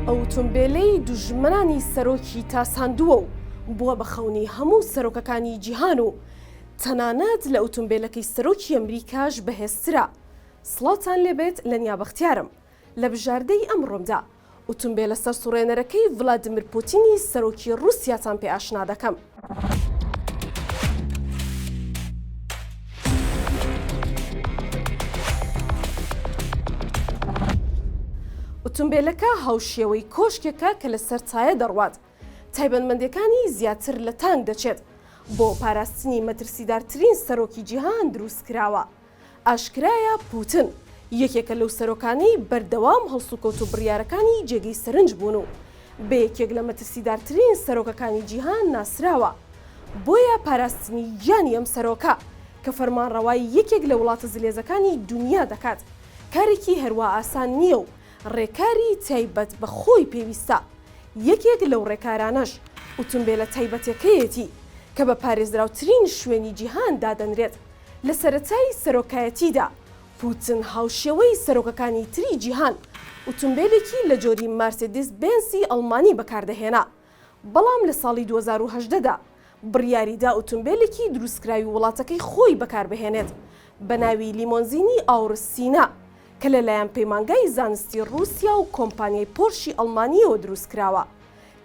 ئەو ئوتومبێلەی دوژمنانی سەرۆکی تاساندووە و بووە بە خەونی هەموو سەرۆکەکانی جیهان و تەنانەت لە ئوتومبێلەکەی سەرۆکی ئەمریکاش بەهێزترە. سڵاوتان لێبێت لەنیا بەختیارم. لە بژاردەی ئەمڕۆمدا ئوتومبێلە سەرسوڕێنەرەکەی ڤلادیمیر پوتینی سەرۆکی ڕووسیاتان پێ ئاشنا دەکەم. ئوتومبێلەکە هاوشێوەی کۆشکێکە کە لەسەر تایە دەڕوات، تایبەتمەندیەکانی زیاتر لە تانک دەچێت، بۆ پاراستنی مەترسیدارترین سەرۆکی جیهان دروستکراوە. ئاشکرایە پوتن یەکێکە لەو سەرۆکانەی بەردەوام هەڵسوکەوت و بڕیارەکانی جێگەی سەرنج بوون و بە یەکێک لە مەترسیدارترین سەرۆکەکانی جیهان ناسراوە، بۆیە پاراستنی گیانی ئەم سەرۆکە کە فەرمانڕەوای یەکێک لە وڵاتە زلێزەکانی دونیا دەکات کارێکی هەروا ئاسان نییە و ڕێکاری تایبەت بە خۆی پێویستە، یەکێک لەو ڕێکارانەش ئوتومبێلە تایبەتەکەیەتی کە بە پارێزراوترین شوێنی جیهان دادەنرێت. لە سەرەتای سەرۆکایەتیدا، پوتن هاوشێوەی سەرۆکەکانی تری جیهان، ئوتومبێلێکی لە جۆری مارسێدیس بێنزی ئەڵمانی بەکاردەهێنا، بەڵام لە ساڵی 2018 دا بڕیاریدا ئوتومبێلێکی دروستکراوی وڵاتەکەی خۆی بەکاربهێنێت بە ناوی لیمۆنزینی ئاورس سینا کە لەلایەن پەیمانگای زانستی ڕووسیا و کۆمپانیای پۆرشی ئەڵمانییەوە دروستکراوە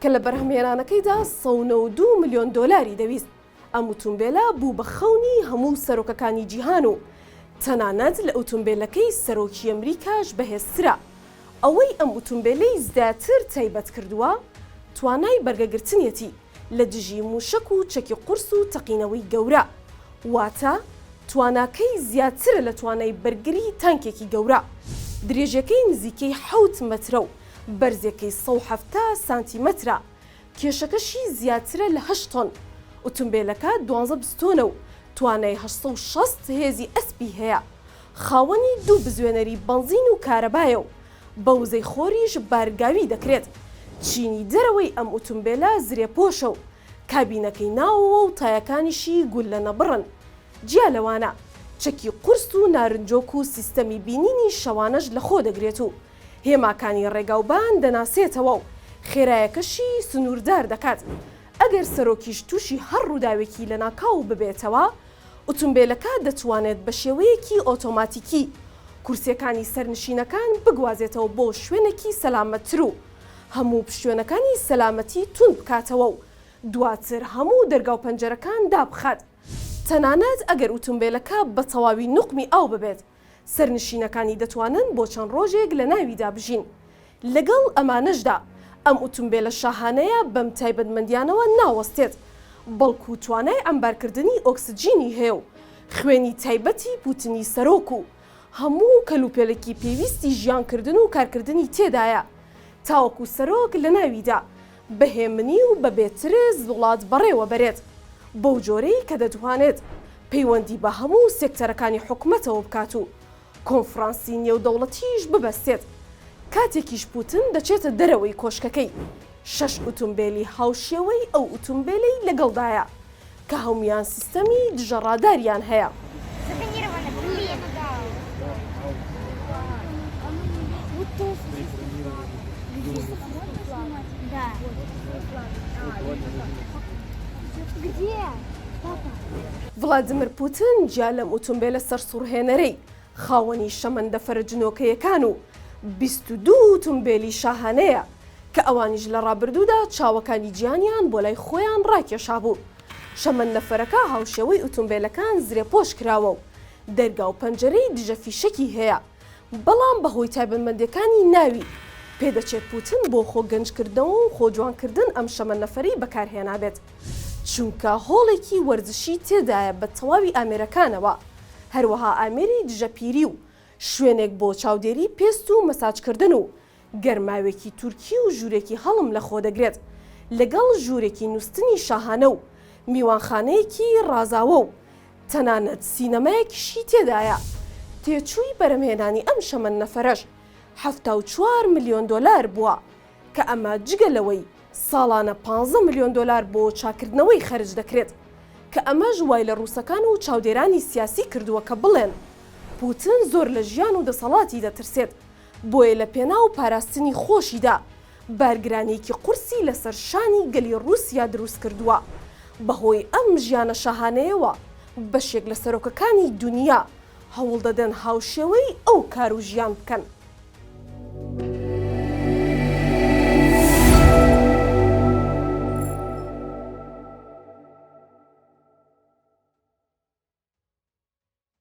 کە لە بەرهەمهێنانەکەیدا 192 ملیۆن دۆلاری دەویست. ئەم ئوتومبێلە بوو بە خەونی هەموو سەرۆکەکانی جیهان و تەنانەت لە ئوتومبێلەکەی سەرۆکی ئەمریکاش بەهێزترە. ئەوەی ئەم ئوتومبێلەی زیاتر تایبەت کردووە توانای بەرگەگرتنیەتی لە دژی موشەک و چەکی قورس و تەقینەوەی گەورە، واتە تواناکەی زیاترە لە توانای بەرگری تانکێکی گەورە. درێژیەکەی نزیکەی حەوت مەترە و بەرزیەکەی 170 سانتیمەترە. کێشەکەشی زیاترە لە هەشت تۆن. ئوتومبێلەکە دوانزە بستۆنە و توانای 860 هێزی ئەسپی هەیە. خاوەنی دوو بزوێنەری بەنزین و کارەبایە و بە وزەی خۆریش بارگاوی دەکرێت. چینی دەرەوەی ئەم ئوتومبێلە زرێپۆشە و کابینەکەی ناوەوە و تایەکانیشی گوللەنەبڕن. جیا لەوانە چەکی قورس و نارنجۆک و سیستەمی بینینی شەوانەش لەخۆ دەگرێت و هێماکانی ڕێگاوبان دەناسێتەوە و خێرایەکەشی سنووردار دەکات، ئەگەر سەرۆکیش تووشی هەر ڕووداوێکی لەناکاو ببێتەوە، ئوتومبێلەکە دەتوانێت بە شێوەیەکی ئۆتۆماتیکی کورسییەکانی سەرنشینەکان بگوازێتەوە بۆ شوێنێکی سەلامەتتر و هەموو پشتوێنەکانی سەلامەتی توند بکاتەوە و دواتر هەموو دەرگا و پەنجەرەکان دابخات. تەنانەت ئەگەر ئوتومبێلەکە بە تەواوی نوقمی ئاو ببێت، سەرنشینەکانی دەتوانن بۆ چەند ڕۆژێک لەناویدا بژین. لەگەڵ ئەمانەشدا، ئەم ئوتومبێلە شاهانەیە بەم تایبەتمەندیانەوە ناوەستێت، بەڵکو توانای عەمبارکردنی ئۆکسجینی هەیە و خوێنی تایبەتی پوتنی سەرۆک و هەموو کەلوپەلێکی پێویستی ژیانکردن و کارکردنی تێدایە تاوەکو سەرۆک لەناویدا بە هێمنی و بەبێ ترس وڵات بەڕێوە بەرێت، بەو جۆرەی کە دەتوانێت پەیوەندی بە هەموو سێکتەرەکانی حکومەتەوە بکات و کۆنفرانسی نێودەوڵەتیش ببەستێت. کاتێکیش پوتن دەچێتە دەرەوەی کۆشکەکەی، شەش ئوتومبێلی هاوشێوەی ئەو ئوتومبێلەی لەگەڵدایە کە هەموویان سیستەمی دژە ڕاداریان هەیە. ڤلادیمیر پوتن جیا لەم ئوتومبێلە سەرسوڕهێنەرەی خاوەنی شەمەندەفەرە جنۆکەیەکان و 22 ئوتومبێلی شاهانەیە کە ئەوانیش لە ڕابردوودا چاوەکانی جیهانیان بۆ لای خۆیان ڕاکێشابوو. شەمەندەفەرەکە هاوشێوەی ئوتومبێلەکان زرێپۆش کراوە و دەرگا و پەنجەرەی دژە فیشەکی هەیە، بەڵام بەهۆی تایبەتمەندییەکانی ناوی، پێدەچێت پوتن بۆ خۆ گەنجکردنەوە و خۆ جوانکردن ئەم شەمەنەفەرەی بەکارهێنابێت، چونکە هۆڵێکی وەرزشی تێدایە بە تەواوی ئامێرەکانەوە، هەروەها ئامێری دژە پیری و شوێنێک بۆ چاودێری پێست و مەساجکردن و گەرماوێکی تورکی و ژوورێکی هەڵم لەخۆدەگرێت، لەگەڵ ژوورێکی نوستنی شاهانە و میوانخانەیەکی ڕازاوە و تەنانەت سینەمایەکیشی تێدایە. تێچووی بەرهەمهێنانی ئەم شەمەندەفەرەش 74 ملیۆن دۆلار بووە، کە ئەمە جگە لەوەی ساڵانە 15 ملیۆن دۆلار بۆ چاککردنەوەی خەرج دەکرێت، کە ئەمەش وای لە ڕووسەکان و چاودێرانی سیاسی کردووە کە بڵێن پوتن زۆر لە ژیان و دەسەڵاتی دەترسێت، بۆیە لە پێناو پاراستنی خۆشیدا. بارگرانییەکی قورسی لەسەر شانی گەلی ڕووسیا دروستکردووە، بەهۆی ئەم ژیانە شاهانەیەوە بەشێک لە سەرۆکەکانی دونیا هەوڵدەدەن هاوشێوەی ئەو کار و ژیان بکەن.